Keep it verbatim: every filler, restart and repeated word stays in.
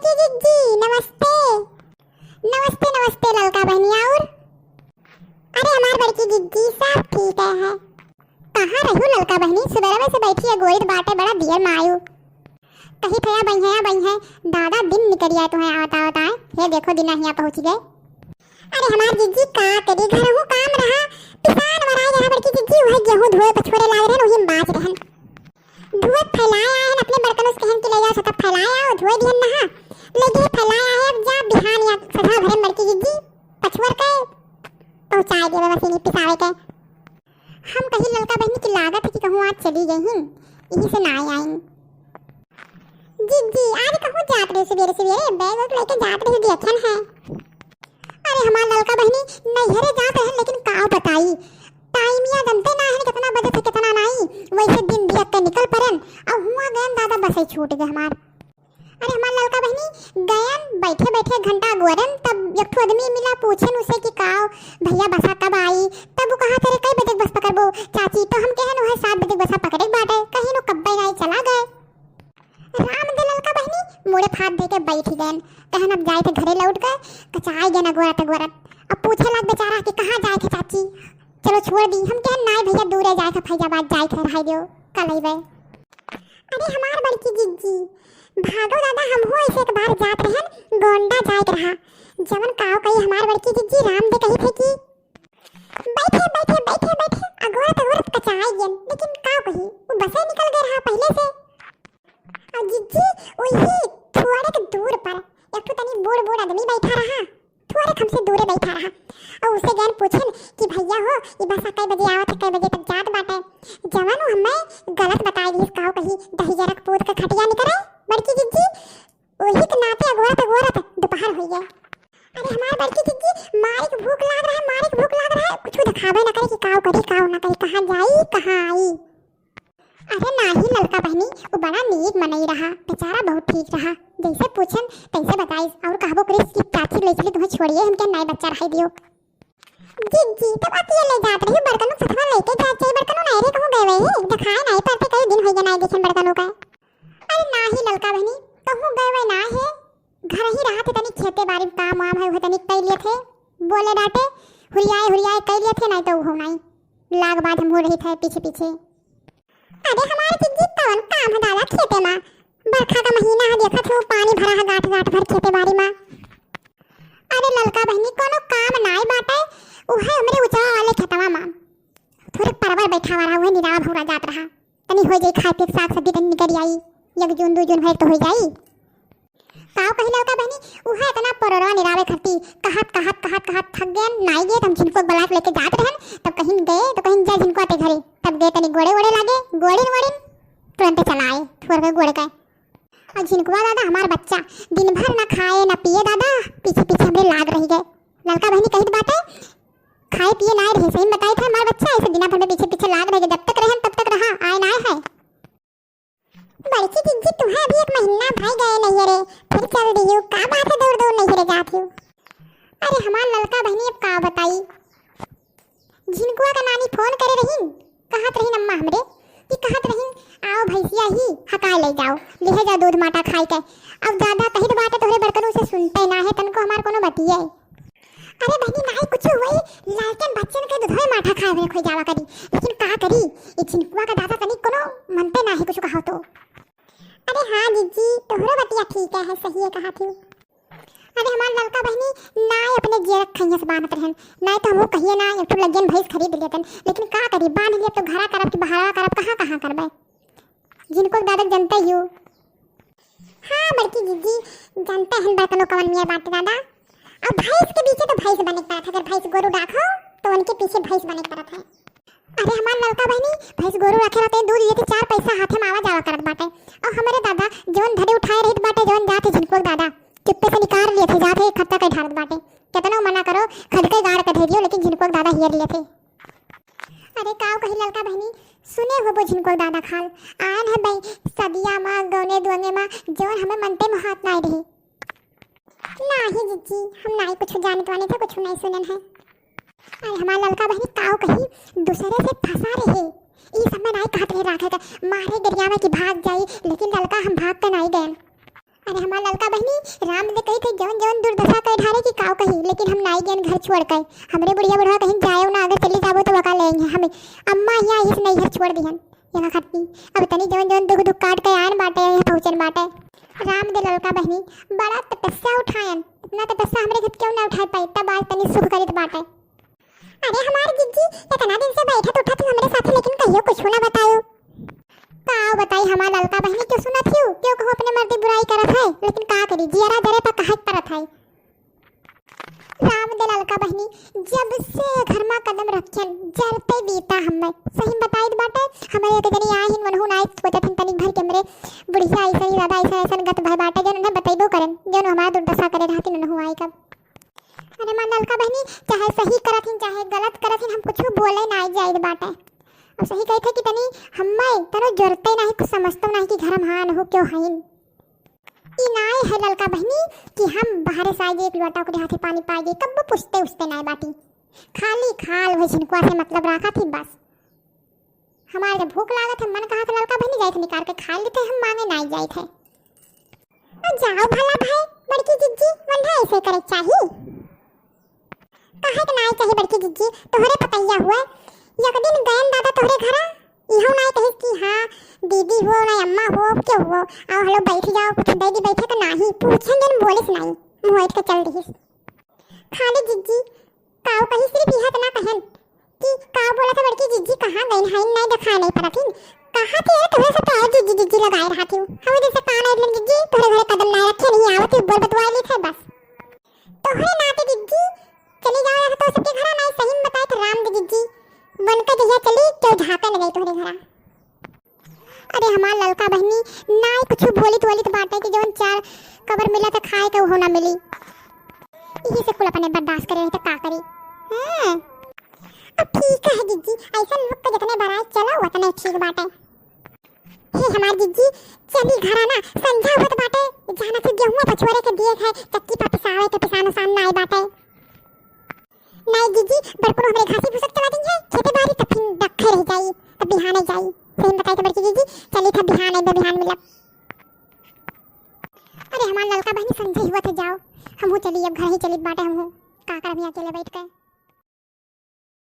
जी, जी, जी, नमस्ते। नमस्ते, नमस्ते ललका बहिनी। और? अरे हमार बड़की जिज्जी, सब ठीक है। कहाँ रहू ललका बहिनी? सुबेरवे से बैठी है गोरित बाटे, बड़ा देर में आयु। कही थे या बइहे, या बइहे, दादा दिन निकल आए तुहें आवत आवत आए। हे देखो दिना हिया पहुँच गए। अरे हमार जिज्जी का करी, घरहू काम रहा, पिसान वराए रहा बड़की जिज्जी, वह गेहूँ धोए पछोरे लाग रहन, वही में बाज रहन। धुए फैलाए आए हन, अपने बर्तनों से कहन कि ले जाओ छतप फैलाए आओ, धुए दिहन नहा, ले गए फैलाए आए, अब जा बिहान या सधा भरे बड़की जिज्जी पछुअर के पहुँचाए देवे मशीनी पिसावे के। हम कही ललका बहिनी की लागत है कि कहूँ आज चली गई हिन, यही से ना आई। जिज्जी, आज कहूँ जात रहे सवेरे सवेरे, बैग वैग लेके जात रहे, देखन है। अरे हमार ललका बहिनी, नैहरे जात रहन, लेकिन का बताई, टाइमिया जनते ना है, कितना बजे थे, कितना नाई, वैसे दिन दिया के निकल परन, अब हुआ गयन दादा, बसे छूट गए हमार। अरे हमार ललका बहिनी, गयन, बैठे बैठे घंटा अगोरन, तब एक ठो आदमी मिला, पूछन उसे कि का भैया बसा कब आई, तब वो कहा, "अरे कई बजे के बस पकड़बो चाची?" तो हम कहन, "वह सात बजे के बसा पकड़े के बाटे।" कहीं नो कब्बे नाई चला गए। राम दे ललका बहिनी मुड़े फात दे के बैठ गयन। कहन अब जाए थे घरे लौट के, कचाई गयन अगोरत अगोरत। अब पूछे लाग बेचारा कि कहाँ जाए थे चाची, चलो छोड़ दी। हम कहन नाई भैया दूर है जाए थे फैजाबाद जाए थे रहाई दियो कल अइबे। अरे हमार बड़की जिज्जी, भागो दादा, हम हो ऐसे एक बार जात रहन गोंडा जाए के रहा। जवन काव कही हमार बड़की जिज्जी राम दे कही थे कि बैठे, बैठे, बैठे, बैठे, अगोरत, अगोरत कचाई गयन, लेकिन का कही, वो बसे निकल गए रहा पहले से। और जिज्जी, वही थोड़े के दूर पर एक ठो तनी बूढ़, बूढ़ आदमी बैठा रहा, थोड़े हमसे दूरे बैठा रहा। और उसे गयन पूछन कि भैया हो, ये बस कै बजे आवत है, कै बजे तक जात बाटे? जवन वो हमें गलत बताई दिस, काव कही, दही जरक पूत के खटिया निकरे, बड़की जिज्जी, वही के नाते अगोरत अगोरत दोपहर होइ गए। अरे हमार बड़की जिज्जी, मारे के भूख लाग रहा है, मारे के भूख लाग रहा है, कुछ देखाबे ना करे कि काव करी, काव ना करी, कहाँ जाई, कहाँ आई। अरे नाही ललका बहिनी, वो बड़ा नीक मनई रहा, बेचारा बहुत ठीक रहा, जैसे पूछन तैसे बताइस, और कहबो करिस कि चाची ले चली तुम्हें छोड़िए, हमके नए बच्चा रहाई दियो। जिज्जी, तब अतिये ले जात रही, बड़कनू सथवा लेके जात चाहिए, बड़कनू नहरे कहूँ गए हुए हैं, देखाए नाई पड़ते, कई दिन होइ गए नाई देखेन बड़कनू का। अरे नाही ललका बहिनी, कहूँ गए हुए ना है, घर ही रहा थे, तनी खेते बारी में काम वाम है, वह तनी कई लिए थे, बोले डाटे, हुरियाए हुरियाए कई लिए थे, नाई तो वो नाई, लाग बाज हम हो रही थे पीछे पीछे। अरे हमारे जिज्जी कौन काम है दादा खेते में, बरखा का महीना है, देखत हो पानी भरा है गांठ गांठ भर खेते बारी में। अरे ललका बहिनी, कोनो काम नाई बाटे, उहे हमरे उचवा वाले खेतवा में थोड़े परवर बैठावा रहा, उहे निरावा भौरा जात रहा, तनी हो जाई खाए पिए के साग सब्जी, तनी निकल आई, एक जून दू जून भर तो हो जाई। काव कही ललका बहिनी, उहे इतना परवा निरावे खरती कहत कहत कहत कहत थक गयन, नाई गए, त हम झिनको के बलात लेके जात रहन, तब कहीं गए तो कहीं जा झिनको आते घरे, तब गए तनी गोड़े ओड़े लागे, गोड़िन वोड़िन तुरंते चला आए, थोड़ के गोड़े के। और झिनकुआ दादा हमार बच्चा दिन भर ना खाए ना पिए दादा, पीछे पीछे हमरे लाग रही गए। ललका बहिनी कहित बाटे, खाए पिए ना रहे, सही में बताई था हमार बच्चा, ऐसे दिना भर में पीछे पीछे लाग रही गए, जब तक रहन तब तक रहा, आए ना है। बड़की जिज्जी, तुम्हें अभी एक महीना भई गए नैहरे, फिर चल दियो, का बात है दौड़ दौड़ नैहरे जात हो? अरे हमार ललका बहिनी, अब का बताई, झिनकुआ का नानी फोन करे रहीन, कहत रहीन अम्मा हमरे कि कहत रहीन, "आओ भैंसिया ही हकाए ले जाओ, लिहे जाओ दूध माटा खाए के।" अब ज्यादा कहित बाटे तोहरे बड़कनू से सुनते ना है तनको हमार कोनो बतिये। अरे बहिनी, नाई कुछ हुई, लड़कन बच्चन के दूधवे माठा खाए हुए खोई जावा करी, लेकिन का करी, ये झिनकुआ का दादा तनी कोनो मनते ना है कुछ कहो तो। अरे हाँ जिज्जी, तोहरो बतिया ठीक है, सही है कहा थी। अरे हमार ललका बहिनी, नाई अपने जियरक खैया से बांधत रहन, नाई तो हमहू कहिए ना एक ठो लगियन भैंस खरीद लेतन, लेकिन का करी, बांध लिए तो घरा करब कि बहरा करब, कहाँ कहाँ करबे। झिनको दादा जनते ही हो। हाँ बड़की जिज्जी, जनते हैं बर्तनों कवन मिया बाटे दादा। अब भैंस के पीछे तो भैंस बने के पड़त है, अगर भैंस गोरू राखो तो उनके पीछे भैंस बने के पड़त है। अरे हमार ललका बहिनी, भैंस गोरू रखे रहते, दूध देते, चार पैसा हाथे में आवा जावा करत बाटे। और हमारे दादा जौन धरे उठाए रहित बाटे, जौन जाते झिनको दादा चुप्पे से निकाल लिए थे, जाते खत्ता के ढारत बाटे। केतनो मना करो, खद के गाड़ के धे दियो, लेकिन झिनको दादा हियर लिए थे। अरे काव कही ललका बहिनी, सुने होबो झिनको दादा खाल, आयन है बई सदिया मा, गौने दुआंगे मा, जौन हमें मनते मुहात नाई रही। नाही जिज्जी, हम नाही कुछ जानत वाने थे, कुछ नहीं सुनन है। अरे हमार ललका बहिनी काव कही, दूसरे से फंसा रहे। ई सब में नाही कहत रहे राखे के, मारे गरिया में कि भाग जाई, लेकिन ललका हम भाग के नाही गए। अरे हमार ललका बहिनी, राम दे कही थे जवन जवन दुर्दशा कइ ढारे कि काव कही, लेकिन हम नाई गयन घर छोड़ के। हमरे बुढ़िया बुढ़वा कहीं जाए ना, अगर चली जाबो तो वका लेंगे हमें। अम्मा यहाँ इस नैहर छोड़ दिहन, यहाँ खतनी। अब तनी जवन जवन दुख दुख काट के आयन बाटे, यहाँ पहुँचन बाटे। राम दे ललका बहिनी, बड़ा तपस्या उठायन, इतना तपस्या हमरे घर क्यों ना उठाए पाई, तब आज तनी सुख करित बाटे। अरे हमार जिज्जी, इतना दिन से बैठत उठत ही हमरे साथे, लेकिन कहियो कुछ ना बतायो। का बताई हमार ललका बहिनी, क्यों सुनत हियो, क्यों कहूँ अपने मर्दी बुराई करत है, लेकिन का करी, जियरा जरे पर कहत परत है। राम दे ललका बहिनी, जब से घर मा कदम रखियन, जरते बीता हम्मे। सही बताइत बाटे, हमरे एक जनी आहिन, वनहु नाई सोचत हिन तनिक भर के हमरे बुढ़िया ऐसन ही दादा ऐसन ऐसन गत भय बाटे, जौन उन्हें बतैबो करन, जौन हमार दुर्दशा करे रहती उनहु आई कब। अरे माँ ललका बहिनी, चाहे सही करत हिन, चाहे गलत करत हिन, हम कुछ बोले नाई जाइत बाटे। अब सही कहत है कि तनी हम्मे तनो जरते नाही, कुछ समझतो नाही कि घर मा हाँ नहु क्यों हईन। ई नाय है ललका बहिनी कि हम बाहरे से आए जे एक लोटा ओकरे हाथे पानी पाए जे, कब्बो पूछते उछते नाय बाटी। खाली खाल वही छिनकुआ से मतलब राखा थी बस। हमारे जब भूख लागत है, मन कहा थे ललका बहिनी जाए थे निकाल के खा लेते, हम मांगे नाय जाए थे। और जाओ भला भाई, बड़की जिज्जी, वंडा ऐसे करे चाही। काहे के नाय चाही बड़की जिज्जी, तोहरे पतैया हुए। एक दिन गयन दादा तोहरे घरा, इहो नाय कहिस कि हाँ दीदी हो, ना अम्मा हो, क्यों हो, आओ हलो बैठ जाओ, कुछ दे दी बैठे तो नाही, पूछन जन बोलिस नाही, मुहैत के चल दिहिस। खाली जिज्जी, काऊ कही सिर्फ यह इतना कहन कि काऊ बोला था बड़की जिज्जी कहाँ गइन, हाइन नाय दिखाई नाय पड़त हिन। कहा थे यार, तोहरे सब तो जिज्जी जिज्जी लगाए रहा थी, हम इधर से कान आए जिज्जी, तोहरे घरे कदम नाय रखे, नहीं आवत ही, बोल बतवाए ली थे बस। तोहरे नाते जिज्जी, चली जाओ यहाँ तो सबके घरा, नाई सही में बताए तो राम दे जिज्जी, बन के जहिया चली, क्यों झांका न गई तोहरे घरा। अरे हमार ललका बहिनी, नाई कुछ बोलित वोलित बाटे कि जवन चार कबर मिला तो खाए के उहो ना मिली। इही से कुल अपने बर्दाश्त करे रही तो का करी। हाँ। अब ठीक है जिज्जी, ऐसा लोग के जितने बराए चलो उतने ठीक बाटे। हे हमार जिज्जी, चली घरा ना, संझा होत बाटे, जाना से गेहुआ पछोरे के दिए है, चक्की पर पिसावे के पिसान उसान ना आए बाटे। नाई जिज्जी, बड़कुनो हमरे घासी भूसक चला दी है, खेते बारी तब फिर रखे रह जाई, तब बिहाने जाई। सही बताई तो बड़की जिज्जी, चली था बिहान आइबे, बिहान मिलब। अरे हमार ललका बहिनी संझा हुआ थे जाओ, हमहू चली अब घर ही चली बाटे हमहू, का करब यहाँ अकेले बैठ के।